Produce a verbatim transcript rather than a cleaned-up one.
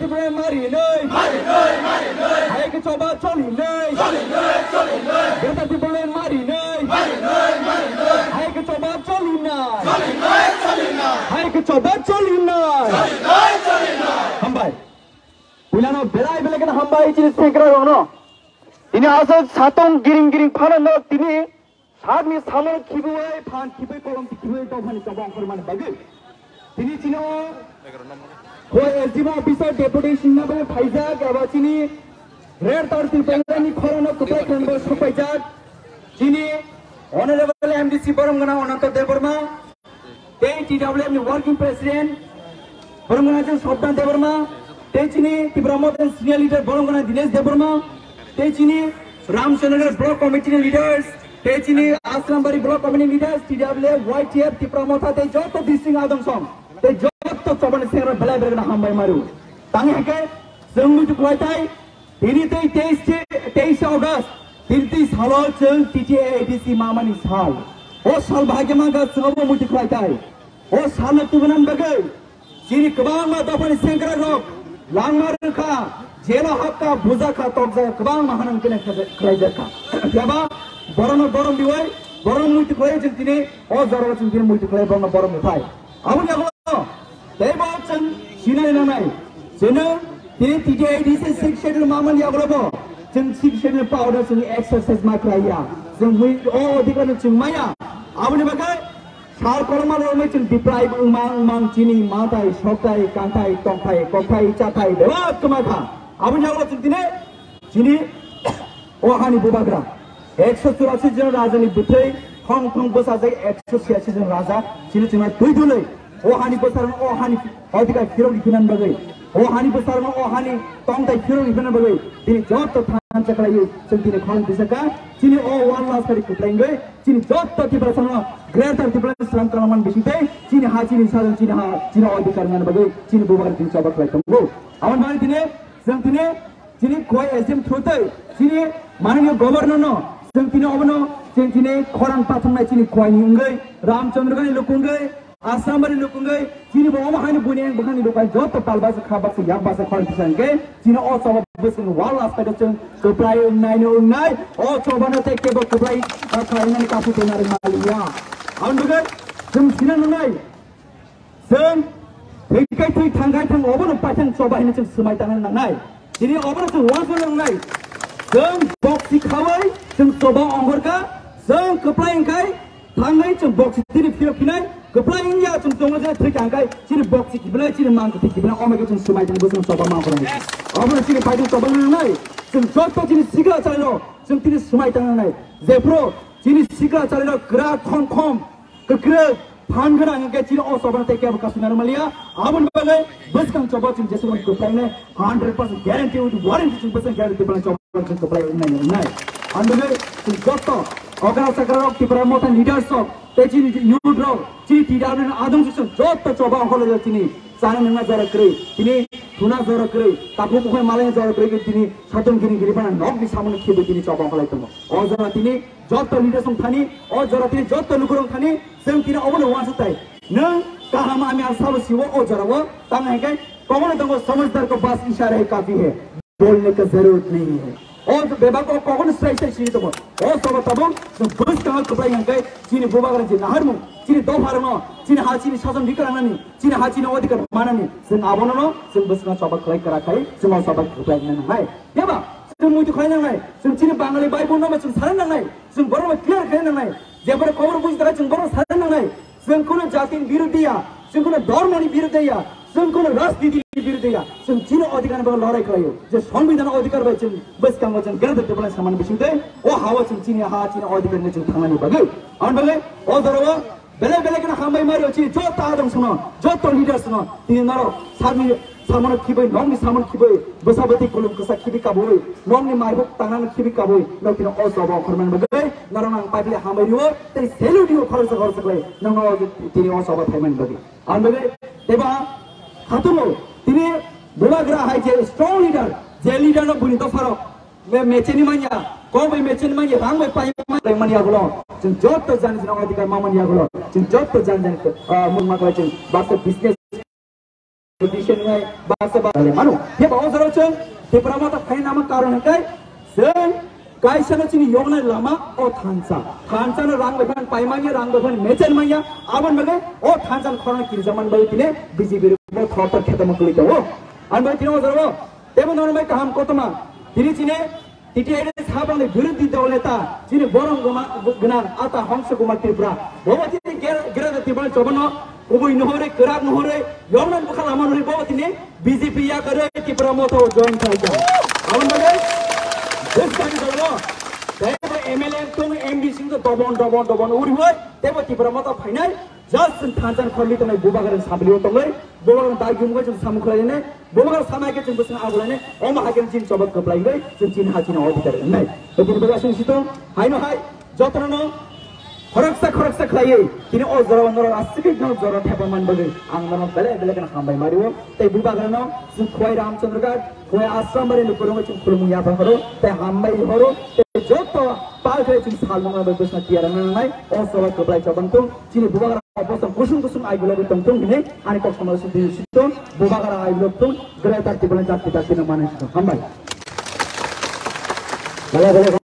Tipraland mari hinwi. Mari hinwi, mari hinwi. Hai khe choba choli hinwi. Choli hinwi, choli hinwi. Greater Tipraland mari hinwi. Mari hinwi, mari hinwi. Hai khe choba choli hinwi. Choli hinwi, choli hinwi. Hai khe choba choli hinwi. Choli hinwi, choli hinwi. Hambai. Puilano belai belai kheno hambai chini sengkrak rokno. Tini aswk satung giring giring phano no tini sakni samung khibui phan khibui kolom khibui dophani choba ongkhormani bagwi. Tini chini o Khowai S D M O office o deputation na bagwi phaijak eba chini Greater Tipraland ni khorang no kwplai khorang bo sokpaijak. Chini Honorable M D C borom gwnang Ananta Debbarma. Tei T W F ni working president, boromgana chwng Sobdan Debbarma, tei chini Tipra Motha ni senior leader, boromgana Dinesh Debbarma, tei chini Ramchandra block committee ni leaders, tei chini Asrambari block committee ni leaders, T W F, Y T F, Tipra Motha, tei joto district adong song, tei joto chobani sengra belai belai no hambai maru. Tang hake, chwng muitu kwlai tai, Tini tei teis, teis August, tini tei salo chwng T T A A D C mamani sal. O sal bahai khe mankha chwng obo muitu khlai tai. O salno tubunani bagwi chini kwbangma dophani sengkrak rok langma rwkha, jelo hapkha, bujakha, tokjakha, kwbangma hanang kene khlaijakha. Phiya ba borokno borom riwi, borokno muitu khlai chwng tini o jorao chwng tini muitu khlai borokno borom rwphai. Aboni yago tei bo chwng sinai nangnai. Chwng tini T T A A D C sixth schedule mamani yago bo chwng sixth schedule power chwng exercise ma khlaiya. Chwng mui o odhikar no chwng maya. Aboni bagwi sal koloma lormai chwng deprive wngmang wngmang chini matai, soktai, kantai, tongthai, kokthai, chathai, bebak kwma kha. Aboni yago chwng tini Chini o hani bubagra ekso churasi jon raja ni bwthai thong thong bwsajak ekso chiyasi jon raja chini chwngno twi dwlwi o hani bwsarang o hani odhikar phirok riphinani bagwi, o hani bwsarang o hani tongthai phirok riphinani bagwi tini joto thansa khlaiwi chwng tini khorang tisaka chini o wall last tarik kwplai wngwi chini joto Tiprasano Greater Tipraland slam kwlangmani bisingtwi chini ha chini sajwk chini ha chini odhikar wngnani bagwi chini bubagra tini choba khlai tongo. Aboni bagwi tini chwng tini Chini Khowai S D M through tei chini manwi governor no chwng tini obono chwng chini khorang pathumnai chini Khowai ni wngwi Ramchandra ni lukungwi Assam ni lukungwi chini bo omo haini buini eng bwkhani lukai joto tal basa kha basa yak basa khorang tisangkhe chini o choba bwswk wall aspect o chwng kwplai wngnai no wngnai o choba no tei kebo kwplai khlainani kasu tongna rwngmaliya. Aboni bagwi chwng sinang nangnai. Chwng thwikai thwi thangkai thang obono paithang choba hino chwng swmai tangna nangnai. Chini obono chwng uansukna nangnai. Chwng boksi khawi chwng choba ongkhorkha. Chwng kwplai wngkhai thangwi chwng boksi tini phirok phinai. Kwplai wngya chwng tongo je thwikha hwnkhe chini boksi kibinai chini mang kwthwi kibinai omo khe chwng swmai tangwi chwng choba mangkhornai. Obono chini paithang choba nangnai. Chwng joto chini sikla chalino chwng tini swmai tangna nangnai. Jephru chini sikla chalino kwrak khom khom Kwkrwi phan gwnang hwnkhe chini o choba tei kebo kasuna rwmaliya. Aboni bagwi bwskang choba chwng jesukno kwplainai hundred percent guarantee with warranty chwng bwskang guarantee bwlai choba chwng kwplai wngnai wngnai. Aboni bagwi chwng joto okra chakra rok Tipra Motha leaders rok tei chini youth rok chini T W F ni adong chwng joto choba ongkhorlaijak chini chana nungna jora kwrwi tini thuna jora kwrwi takhuk bukhai malai jora kwrwi tini satung giri giri phano nokni samungni khibi tini choba ongkholai tongo. O jora tini Joto leaders wng thani, o jora tini joto lukurok thani, chwng tini obono uansuk tai. Nwng kaham ami ang sabo siwo o jora o, tang hai kai, kogono tongo samajhdar ko paas ishaara hi kaafi hai, bolne ka zarorat nahi hai. O bebak o kogono srai srai sini tongo. O sobo tabuk, chwng bwskang o kwplai yang kai, chini bubagra je naharmung, chini dopha rwno, chini ha chini sason rikra nani, chini ha chini odhikar manani, chwng abono no, chwng bwskang sobo kwlai kwrak khai, chwng o sobo kwplai nang nai. Yaba, chwng muitu khai nang nai, chwng chini Bangali bai bono chwng sana nang nai. Chwng borokno clear khaina nangnai. Jeboro khobor buji tara chwng borokno sana nangnai. Chwng kuno jatini biruddhe ya, chwng kuno dhormoni biruddhe ya, chwng kuno rajnitini biruddhe ya. Chwng chini odhikarni bagwi lorai khlaio. Je songbidhan odhikar bai chwng bwskango chwng gana tei tebwlai samani bisingtwi o hao chwng chini ha chini odhikarni chwng thangnani bagwi. Aboni bagwi o jorao Belai belai kheno hambai mario chini joto adong sono, joto leaders no, tini norok sakni samano khibui, nokni samano khibui, bwsa bwtwi kolom kwsa khibi kabui, nokni maibuk tangnano khibi kabui, nok tini o jobo okhormani bagwi norok ang paipili hambai rio, tei salute rio khoroksa khoroksa khlai, nokno tini o jobo phaimani bagwi. Ang bagwi teibo khatungo tini bubagra hai je strong leader, je leader no buni dopharok, Me-, mecheni manya, kok bai mecheni manya, rang bai pai manya, manya gulo. Chwng joto jan jan odhikar ma manya gulo. Chwng joto jan jan, ah, mung ma gulo chwng baksa business politician ngai basa ba le manu. Ye ba ojaro chwng Tipra Motha phaina nama karon hwnkhe chwng kaisa no chini yoknai lama o thansa. Thansa no rang bai phan paimanya, rang bai phan mechen manya. Abon bagwi o thansa no khorang kirjaman bagwi tine B J P ro thor thor khetama kwlwi tongo. Ang bai tine ojaro tebo nono bai kaham kotoma. Tini chine T T I ni sabangni birodhi dol neta, chini borong gwnang ata Hongsa Kumar Tripura. Bobo chini ger-, gerada Tripura chobano kubui nuhore, kwrak nuhore, yongnan bwkha lama nuhore, bobo chini B J P yakarwi Tipra Motha o join khaika. Aboni bagwi bwskangni dolo, teibo M L A tong, M D C tong dobon, dobon, dobon uri hoi, teibo Tipra Motha phainai, just chwng thansa ni khorli tongnai bubagra ni sabli o tongnai, bubagra ni dai gumgoi chwng samung khlai nai, bubagra sanai khe chwng bwswng abulai nai, omo hai khe chini choba kwplai wngwi chwng chini ha chini odhikar wngnai. To bini bagwi aswk sitong, haino hai, jotono no khoroksa khoroksa khlaiwi, tini o jora o norok aswk no jora thepa man bagwi, ang nono belai belai kheno hambai mario, tei bubagra no chwng Khowai Ramchandra Ghat, Khowai Asrambari ni kwrwngwi chwng khulumung yapha horo, tei hambai horo, tei joto pal khe chwng sal nungna bai bwsna tiyar wngna nangnai, o choba kwplai chobang tong, chini bubagra Bosong kusung kusung ai gulogwi tongthung hwnwi ani kok samalo sidi sitong, bubagra ai gulog tong, greater Tipraland jati jati no manwi sitong. Hambai. Belai belai